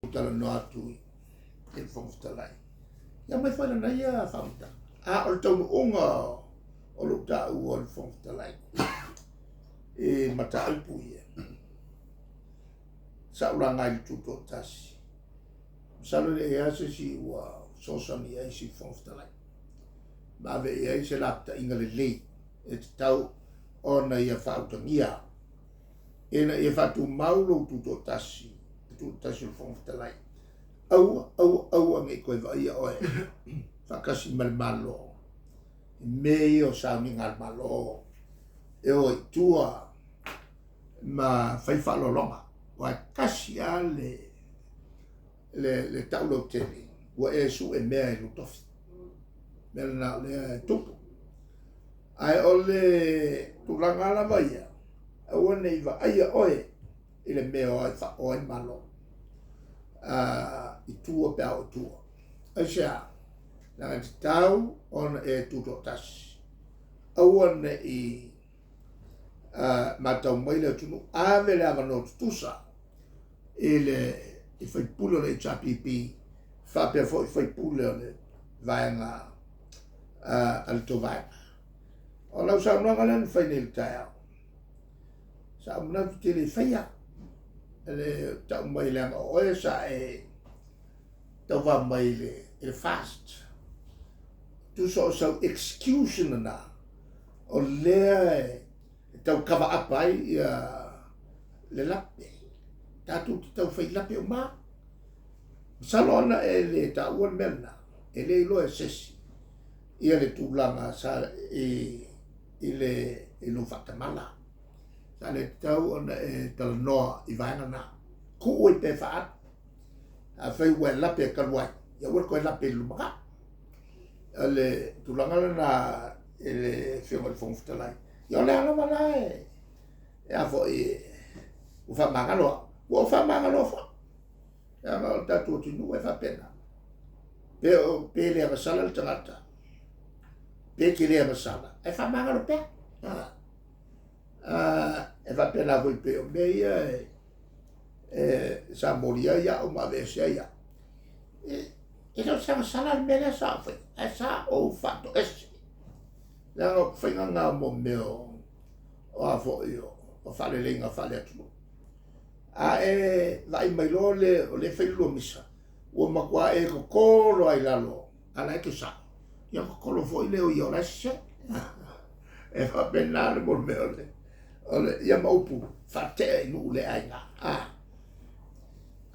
Talanoa atu i le Fofoga Fetalai, ia aumai foi lana ia faamatalaga. A o le taunuuga o lou taua o le Fofoga Fetalai i mataupu ia, sa ou laga i le Tutoatasi, masalo e leai lava se isi ua fesoasoani i ai si Fofoga Fetalai ma ave i ai se lapataiga lelei e tatau ona ia faautagia ina ia faatumau lou tutoatasi, le tutoatasi o le Fofoga Fetalai. Aua, aua, aua ne i toe vaaia oe faatasi ma le Malo i mea ia o sauniga a le Malo e o ai i tua ma fai faaaloaloga. Aua e tasi lava le, le, le tau lautele, ua e sue mea i lou tofi. Mea lena o lea e tupu. Ae o le tulaga lava ia, aua ne i vaaia oe i le mea o ai o ai Malo i tua pe a oo i tua. Aisea? Leaga e tatau ona e tutoatasi. Aua ne i matau mai le atunuu, ave le avanoa tutusa i le i faipule o le HRPP faapea foi faipule o le vaega a le tou vaega. O lau saunoaga lea na fai nei i le taeao, sa ou manatu te le faia le tau mai leaga o oe sa e tauva mai i le, i le fast. Tusa o sau excuse lena o lea e tau cover up ai ia le lape. Tatou te tau fai lape uma. Masalo ana e le taua le mea lena, e le iloa e se isi ia le tulaga sa i, i le i lou faatamala. Sa le tatau ona e talanoa i vaega na. Tuu ai pea e faaalu. Afai ua e lape e talu ai, ia aua le toe lape i le lumanai. O le tulaga lena i le Afioga i le Fofoga Fetalai. Ia o lea lava la e, e a foi, ua faamagalo au. Ua ou faamagalo foi. Leaga o le tatou atunuu e faapena. Pe, o, pe le agasala le tagata, pe te le agasala, ae faamagalo pea. E faapena foi pei o mea ia e, e sa moli ai au ma aveese ai au. E, e le o se agasala le mea lea sa ou faia, ae sa ou faatoese. Leaga o faiga na mo mea o, o a foi o, o faaleleiga faale-atunuu. A e vaai mai loa le, o lea e fai le lua misa, ua matua e totolo lava i lalo, a la e te sao, ia totolo foi lea o ia o la e sese. E faapena le mea o le, o le, ia ma upu faatea i nuu le aiga. A,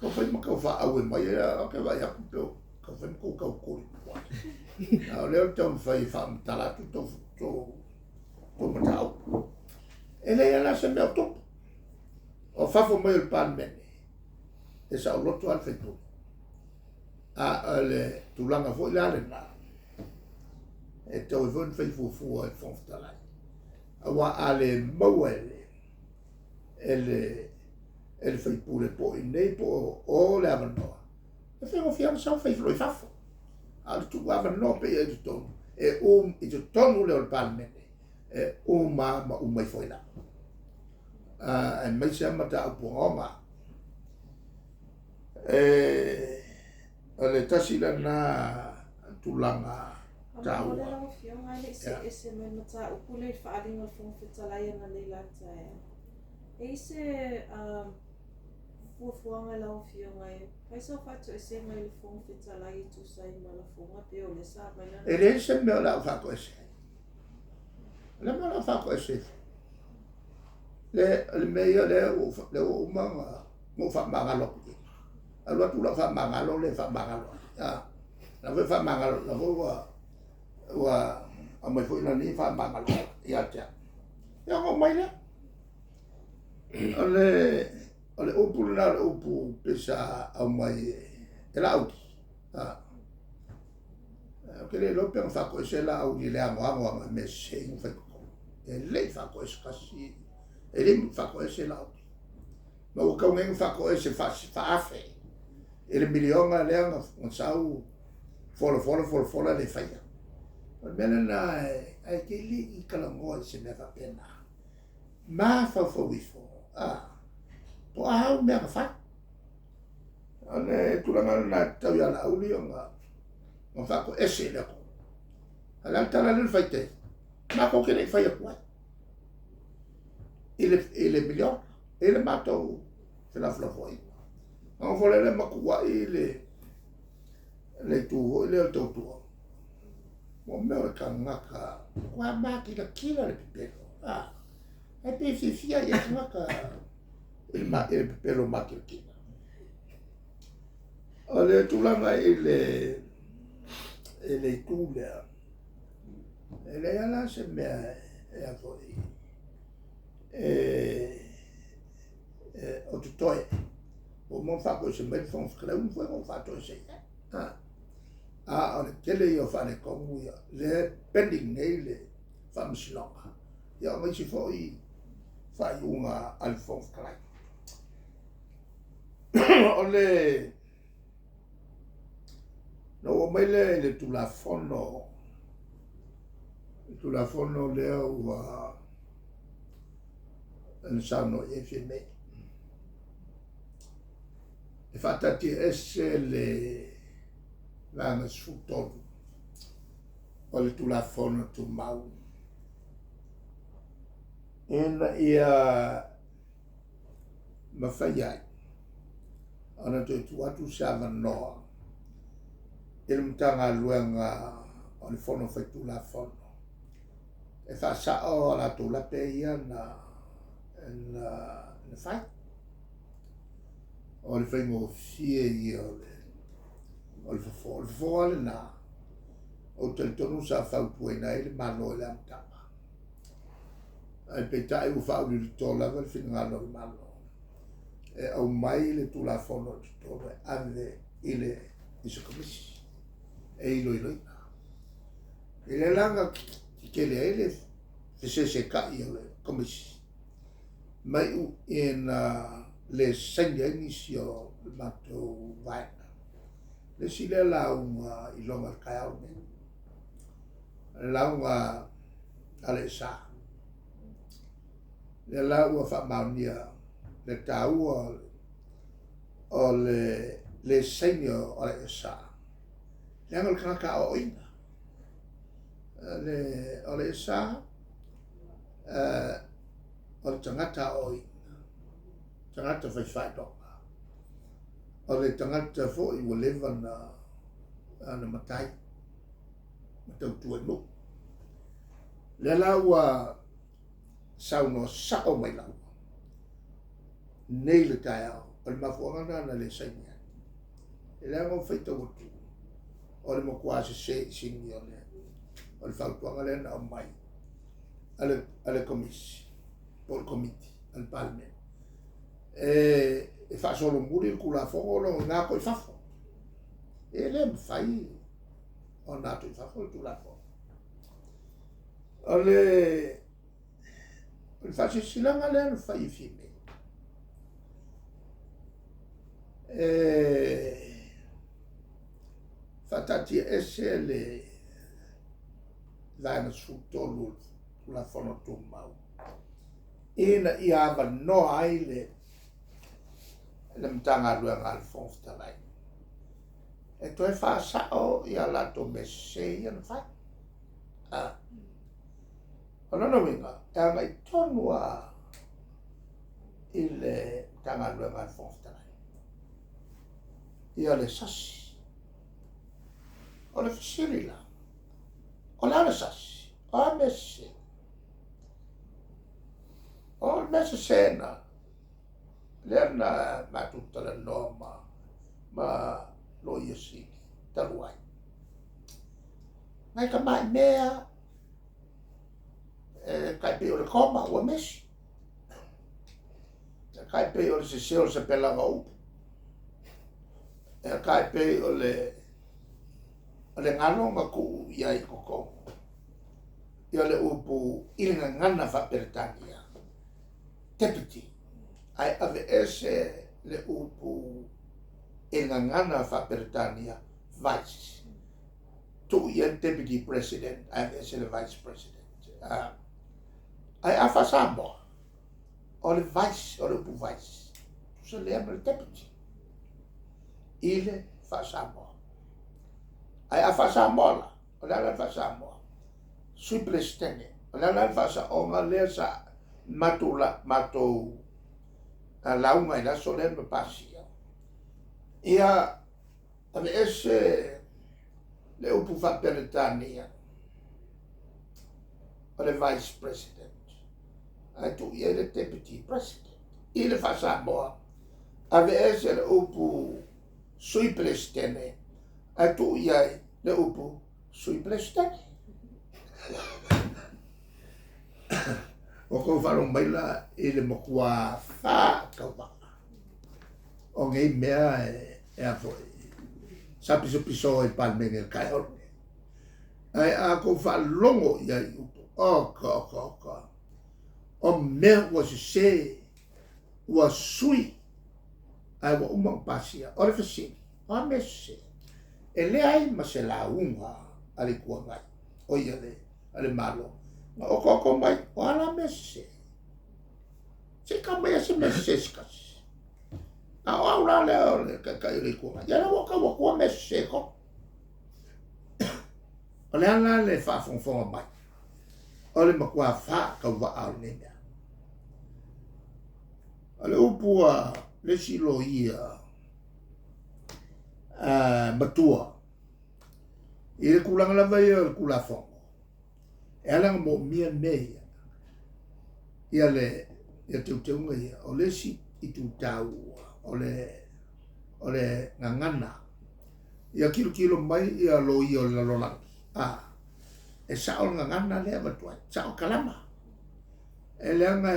tau fai ma tau faaauau mai, ou te vaai atu pe tau fai ma tou tau koli. A o lea ou te taumafai e faamatala atu tou, tou, tou mataupu. E leai lava la se mea o tupu. O fafo mai o le Palemene, e saoloto lava le faipule. A o le tulaga foi la lena, e tatau ai foi ona fai fuafua e le Fofoga Fetalai. Aua a le maua e le, e le, e le faipule po o i inei po o o le avanoa, e faigofie ona sau fai loa i fafo. A o le tuu avanoa pea i totonu, e um i totonu lea o le Palemene, e uma ma uma ifo ai lava. Aemaise lava mataupu ogaoga. E, o le tasi lena tulaga taua. Faamolemole lau Afioga ae le i see ese mai le mataupu lea i le faaaliga o le Fofoga Fetalai analeila i le taeao. E i ai se fuafuaga i lau Afioga e fai sau faatoesega i le Fofoga Fetalai e tusa ai ma lafoga pei o lea sa aumai lana E leai se mea o le a ou faatoese ai. O le a mea o le a ou faatoese ai fua? Le, le mea ia lea ua, lea ua uma ona ou faamagalo atu i ai. Alu atu lau faamagalo le faamagalo ai. A, la foi faamagalo, la foi ua, ua aumai foi lana ia faamagalo ia te au. Ia ona omai lea. O le, o le upu lena o le upu pei sa aumai e Laauli. A, ou te le iloa pe na faatoese Laauli i le anoano ana mea sese na fai i totonu. E le i faatoese kasi, e le i faatoese Laauli. Ma ua tatau nei ona faatoese faaafe i le miliona lea na sau folafola folafola le faia. O le mea lena ae te le i talanoa i se mea faapena. Mafaufau ifo, a, po o a au mea na fai. O le tulaga lena e tatau ia Laauli ona faatoese i le atunuu. A o le a le tala lea na fai tai? Matou te le i fai atu ai i le miliona, i le matou felafolafoaiga. Ona nofo loa lea ma tuuai le itu foi lea o le tautua. Ua mea o le tagata matua makilatila le pepelo. Ae pei e fiafia i ai tagata i le pepelo makilatila. O le tulaga i le itu lea, e leai lava la se mea e a foi, o totoe. Ua uma ona faatoese mai le Fofoga Fetalai, ua uma foi ona ou faatoese i ai. A o le tele ia o faaletonu ia, lea e pending nei le faamasinoga, ia ma isi foi faaiuga a le Fofoga Fetalai. O le na ou oo mai lea i le Tulafono, le Tulafono lea ua na saunoa i ai Fiame, e faataatiaese le Vaega 13 o le Tulafono Tumau ina ia mafai ai ona toe tuu atu se avanoa i le Matagaluega o le Fono Faitulafono e faasao a latou lape ia na fai. O le faigofie ia o le fofo. O le fofo lava lena, ou te talitonu sa fautuaina ai le Malo i le amataga. Ae peitai ua faauliulito lava le finagalo o le Malo e aumai le Tulafono i totonu e ave i le i se Komisi e iloiloina. I le la na tetele ai le fesesetai o le Komisi, ma iu ina le saini ai nisi o le matou vaega. Le isi lea lauga iloga i le taeao lenei, le lauga a le Esa. Lea la ua faamaonia le taua o le le saini o le Esa, leaga o le tagata aoaoina. O le Esa, o le tagata aoaoina, tagata faifaailoga, o le tagata foi ua leva na matai ma tautua i nuu. Lea la ua saunoa sao mai lava nei le taeao, o le mafuaaga lena na le saini ai. E leaga ua faitau atu, o le matua sese i sini o le fautuaga lea na aumai a le Komisi po o le Komiti a le Palemene e faasolomuli le Tulafono lona ato i fafo. E le mafai ona ato i fafo le Tulafono. O le faasilasilaga lea na fai e Fiame, e faataatiaese le Vaega 13 o le Tulafono Tumau ina ia avanoa ai le Matagaluega a le Fofoga Fetalai e toe faasao ia latou mea sese ia na fai. O lona uiga, e agai tonu lava i le Matagaluega a le Fofoga Fetalai ia le sasi. O le fesili la, o le a le sasi? O a mea sese? O le mea sese na, lea na matou talanoa ma Loia Sili talu ai. Nai tamai mea e tai pei o le koma ua mesi. E tai pei o le sese o le sapelaga o upu. E tai pei o le galo na tuu i ai i totonu ia le upu i le gagana faa-Peretania, deputy, ae aveese le upu i le gagana faa-Peretania, vice. Tuu i ai le deputy president, ae aveese le vice president. Ae a faa-Samoa, o le vice, o le upu vice, tusa lea ma le deputy. i le faa-Samoa. Ae a faa-Samoa la, o le a la le faa-Samoa? Sui Peresetene, o le a la le faasaoga lea sa matou la, matou lauga i le aso lea ma pasia? Ia aveese le upu faa-Peretania o le Vice President, ae tuu i ai le Deputy President. I le faa-Samoa, aveese le upu Sui Peresetene, ae tuu i ai le upu Sui Peresetene. Ua tou faalogo mai la i le matua faatauvaa o nei mea e a foi sa pisopiso ai le Palemene i le taeao lenei. Ae a tou faalogo i ai i upu, oka oka oka, o mea ua sese, ua sui, ae ua uma ona pasia. O le fesili, o a mea sese? E leai ma se lauga a le Itu Agai, oi a le, a le Malo, na otaota mai, o a la mea sese? Se i tau maia se mea sese se tasi. A o au la lea o le Taitai o le Itu Agai, ia lea ua tau atua mea sese e tolu. O le a la le faafogafoga mai? O le matua faatauvaa o lenei mea. O le upu a le isi loia matua i le tulaga lava ia o le Tulafono, e ala ona moomia mea ia, ia le ia teuteuga ia, o le isi itu taua o le o le gagana ia tilotilo mai ia loia o le lalolagi, a e sao le gagana lea e avatu ai, sao kalama. E leaga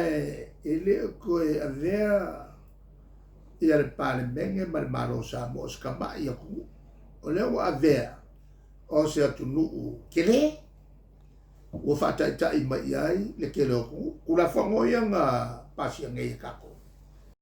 e le o toe avea ia le Palemene ma le Malo o Samoa o se tamai atunuu. O lea ua avea o se atunuu tele ua faataitai mai i ai le tele o atunuu. Tulafono ia na pasia nei e tatou.